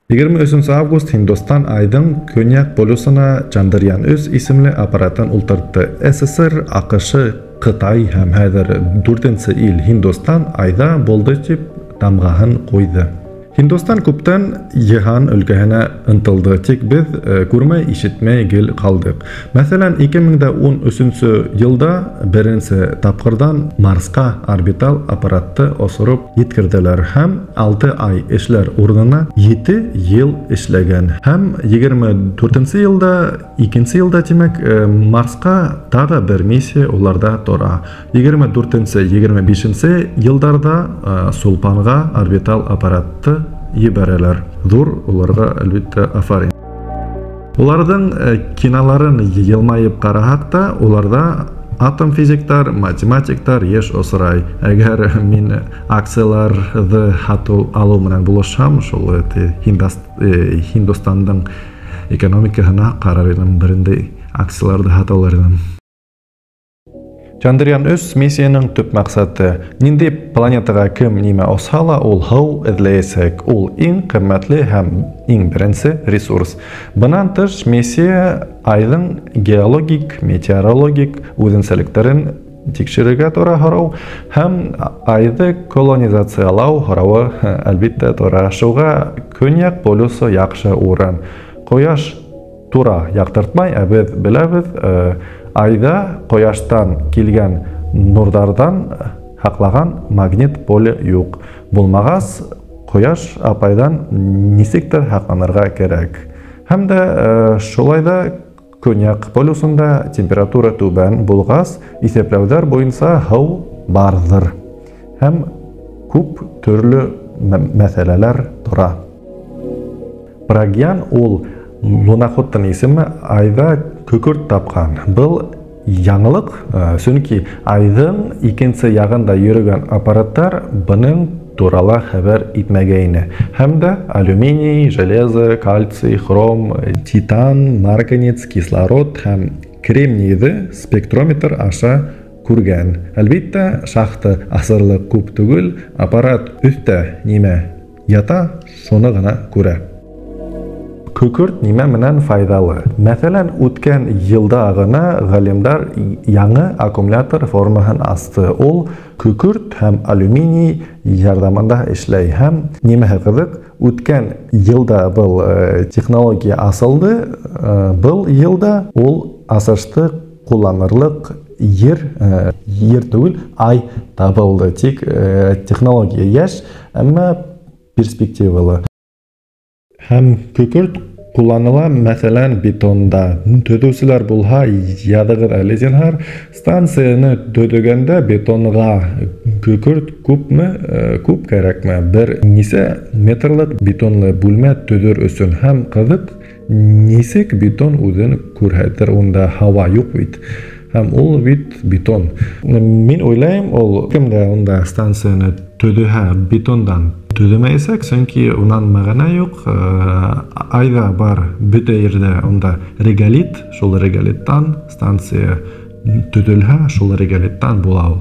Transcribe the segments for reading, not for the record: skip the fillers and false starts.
23 август Һиндостан Айҙың көньяҡ полюсына Чандраян-3 исемле аппаратын ултыртты. СССР, АҠШ, Ҡытай һәм хәҙер 4-нсе ил Һиндостан Айҙа булды тип тамғаһын ҡуйҙы. Һиндостан күптән йыһан өлкәһенә ынтылды, тик беҙ күрмәй, ишетмәй гел ҡалдыҡ. Мәҫәлән, 2013 йылда беренсе тапҡырҙан Марсҡа орбитал аппаратты осороп еткерҙеләр һәм 6 ай эшләр урынына 7 йыл эшләгән. Һәм 24-нсе йылда, икенсе йылда, тимәк, Марсҡа тағы бер миссия уларҙа тора. 24-нсе, 25-нсе йылдарҙа Сулпанға орбитал аппаратты ебәрәләр. Ҙур уларға, әлбиттә, афарин. Уларҙың киноларын йылмайып ҡараһаҡ та, уларҙа атом физиктар, математиктар йыш осрай. Әгәр мин акцияларҙы һатыу алыу менән булышһам, шул Һиндостандың экономикаһына ҡарар инем, берендәй акцияларҙы һата алыр инем. Чандраян-3 миссияның төп маҡсаты ниндәй планетаға кем нимә осһа ла, ул һыу эҙләйәсәк. Ул иң ҡиммәтле һәм иң беренсе ресурс. Бынан тыш, миссия Айҙың геологик, метеорологик үҙенсәлектәрен тикшерергә тора һорау һәм Айҙы колонизациялау һорауы, әлбиттә, тора. Шуға Көньяҡ полюсы яҡшы урын. Ҡояш тура яҡтыртмай, ә беҙ беләбеҙ, Айҙа ҡояштан килгән нурҙарҙан һаҡлаған магнит поле юҡ. Булмағас, ҡояш апайҙан нисектер һаҡланырға кәрәк. Һәм дә шулай ҙа Көньяҡ полюсында температура түбән булғас, иҫәпләүҙәр буйынса һыу барҙыр. Һәм күп төрлө мәсьәләләр тора. Прагьян ул луноходтың исеме Айҙа күкерт тапҡан. Был яңылыҡ, сөнки Айҙың икенсе яғында йөрөгән аппараттар бының турала хәбәр итмәгәйне. Һәм дә алюминий, железо, кальций, хром, титан, марганец, кислород һәм кремнийҙы спектрометр аша күргән. Әлбиттә, шахта асырлыҡ күп түгел, аппарат өҫтә нимә ята, шуны ғына күрә. Күкерт нимә менән файҙалы? Мәҫәлән, үткән йылда ғына ғалимдар яңы аккумулятор формаһын асты. Ул күкерт һәм алюминий ярҙамында эшләй. Һәм нимәһе ҡыҙыҡ, үткән йылда был технология асылды, был йылда ул асышты ҡулланырлыҡ ер түгел, ай табылды. Тик технология йәш, әммә перспективалы. Һәм күкерт ҡулланыла, мәҫәлән, бетонда. Төҙөүселәр булһа, яҙығыҙ әле зинһар. Станцияны төҙөгәндә бетонға күкерт күп кәрәкме? Бер нисә метрлыҡ бетонлы бүлмә төҙөр өсөн. Һәм ҡыҙыҡ, нисек бетон үҙен күрһәтер, унда һауа юҡ бит. Һәм ул бит бетон. Мин уйлайым, ул кем дә унда станцияны төҙөһә бетондан төҙөмәйәсәк, сөнки унан мәғәнә юҡ. Айҙа бар бөтә ерҙә унда реголит, шул реголиттан станция төҙөлһә, шул реголиттан була ул.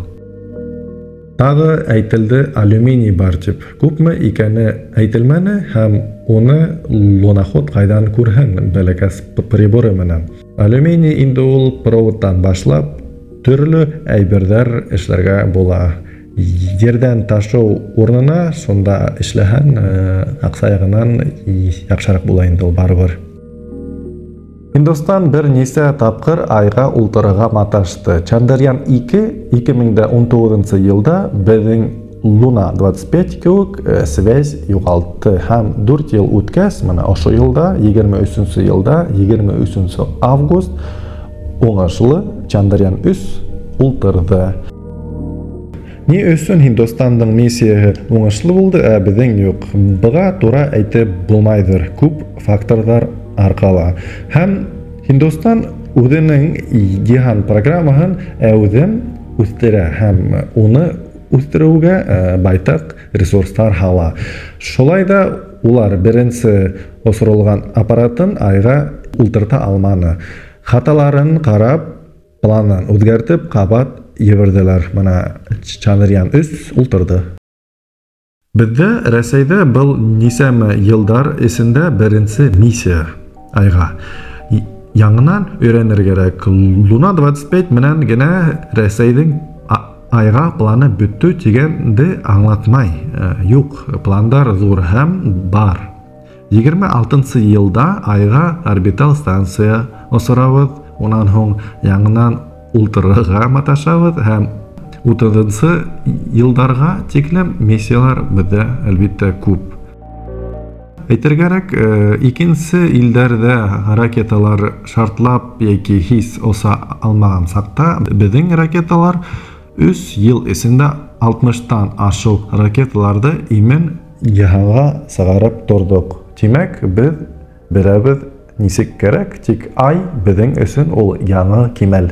Тағы әйтелде алюминий бар тип. Күпме икәне әйтелмәне һәм уны луноход ҡайҙан күрһен бәләкәс приборы менән. Алюминий инде ул проводтан башлап төрлө әйберҙәр эшләргә була. Ерҙән ташыу урынына шунда эшләһән, аҡса яғынан яҡшыраҡ була инде ул барыбер. Һиндостан бер нисә тапҡыр Айға ултырырға маташты. Чандраян ике, ике мең дә ун туғыҙынсы йылда беҙҙең Луна 25 кеүек связь юғалтты. Һәм 4 йыл үткәс, мына ошо йылда, егерме өсөнсө йылда, егерме өсөнсө август уңышлы Чандраян өс ултырҙы. Ни өсөн Һиндостандың миссияһы уңышлы булды, ә беҙҙең юҡ? Быға тура әйтеп булмайҙыр, күп факторҙар арҡала. Һәм Һиндостан үҙенең йыһан программаһын әүҙем үҫтерә һәм уны үҫтереүгә байтаҡ ресурстар һала. Шулай да улар беренсе осоролған аппаратын Айға ултырта алманы. Хаталарын ҡарап, планын үҙгәртеп, ҡабат ебәрҙеләр. Мына Чандраян өс ултырҙы. Беҙҙә Рәсәйҙә был нисәмә йылдар эсендә беренсе миссия Айға. Яңынан өйрәнер кәрәк. Луна 25 менән генә Рәсәйҙең Айға планы бөттө тигәнде аңлатмай. Юҡ, пландар ҙур һәм бар. 26 йылда Айға орбитал станция осорабыҙ, унан һуң яңынан ултырырға маташабыҙ һәм 30 йылдарға тиклем миссиялар беҙҙә әлбиттә күп. Әйтергә кәрәк, икенсе илдәрҙә ракеталар шартлап йәки һис оса алмаған саҡта беҙҙең ракеталар 3 йыл эсендә 60-тан ашыу ракеталарҙы имен йыһанға сығарып торҙоҡ. Тимәк, беҙ беләбеҙ нисек кәрәк, тик Ай беҙҙең өсөн ул яңы кимәл.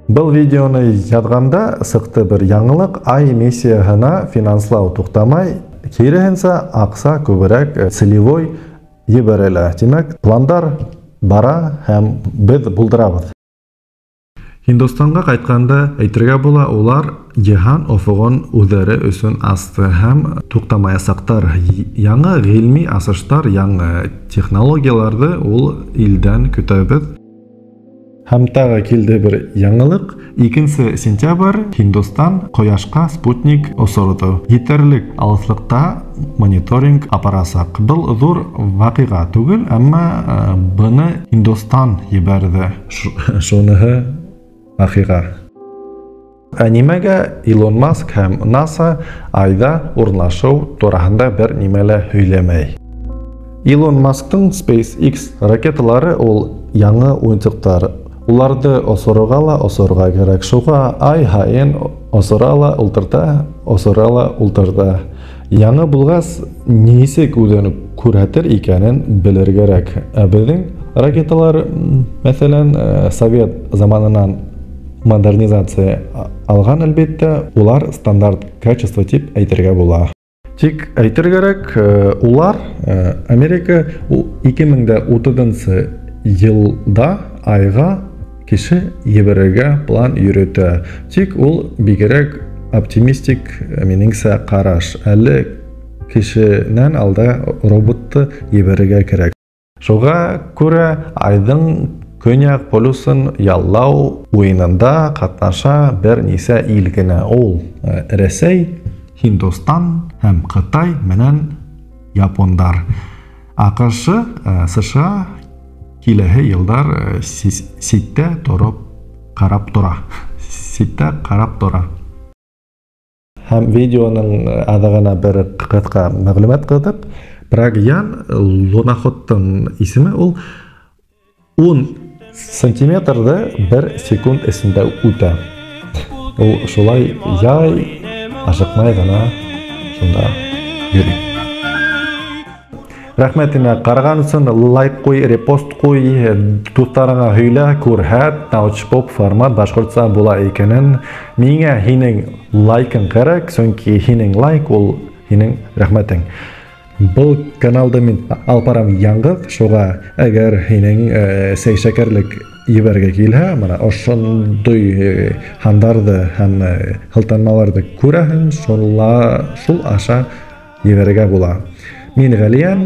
Был видеоны яҙғанда сыҡты бер яңылыҡ: Ай миссияһына финанслау туҡтамай, киреһенсә аҡса күберәк целевой ебәрелә. Тимәк, пландар бара һәм беҙ булдырабыҙ. Һиндостанға ҡайтҡанда әйтергә була, улар йыһан офоғон үҙҙәре өсөн асты һәм туҡтамаясаҡтар. Яңы ғилми асыштар, яңы технологияларҙы ул илдән көтәбеҙ. Һәм тағы килде бер яңылыҡ. 2 сентябрь Һиндостан ҡояшҡа спутник осорҙо. Етерлек алыҫлыҡта мониторинг апарасаҡ. Был ҙур ваҡиға түгел, әммә быны Һиндостан ебәрҙе. Шуныһы ваҡиға. Ә нимәгә Илон Маск һәм НАСА Айҙа урынлашыу тураһында бер нимә лә һөйләмәй? Илон Масктың SpaceX ракеталары ул яңы уйынсыҡтар. Уларҙы осорорға ла осорорға кәрәк. Шуға ай һайын осора ла ултырта, осора ла ултырта. Яңы булғас, нисек үҙен күрһәтер икәнен белер кәрәк. Ә беҙҙең ракеталар, мәҫәлән, совет заманынан модернизация алған, әлбиттә, улар стандарт качество тип әйтергә була. Тик әйтер кәрәк, улар, Америка 2030 йылда Айға кеше ебәрергә план йөрөтә. Тик ул бигерәк оптимистик, минеңсә, ҡараш. Әле кешенән алда роботты ебәрергә кәрәк. Шуға күрә Айҙың көньяҡ полюсын яллау уйынында ҡатнаша бер нисә ил генә. Ул Рәсәй, Һиндостан һәм Ҡытай менән япондар. АҠШ, США киләһе йылдар ситтә тороп ҡарап тора. Ситтә ҡарап тора. Һәм видеоның аҙағына бер ҡыҫҡа мәғлүмәт ҡыҙыҡ. Прагьян луноходтың исеме ул 10 сантиметрҙы бер секунд эсендә үтә. Ул шулай яй ашыҡмай ғына шунда йөрөй. Рәхмәтенә ҡараған өсөн лайк ҡуй, репост ҡуй, дуҫтарыңа һөйлә, күрһәт, научпоп формат башҡортса була икәнен. Миңә һинең лайкың кәрәк, сөнки һинең лайк ул һинең рәхмәтең. Был каналды мин алып барам яңғыҙ, шуға әгәр һинең сәй шәкәрлек ебәргә килһә, мына ошондай һандарҙы һәм һылтанмаларҙы күрәһең, шул аша ебәрергә була. Мин Ғәлиән,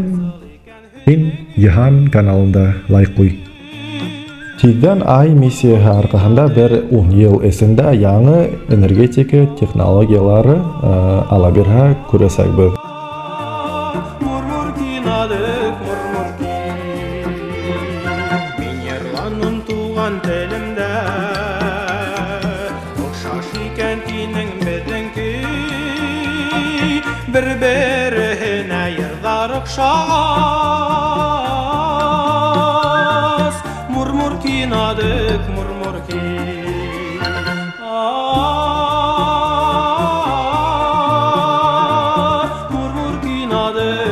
һин Йыһан каналында лайк ҡуй. Тиҙҙән Ай миссияһы арҡаһында бер 10 йыл эсендә яңы энергетика технологиялары ала бирһә күрәсәкбеҙ. Бер-береһенә йырҙар оҡшағас, Мурмуркинадык, мурмурки. Мурмуркинадык.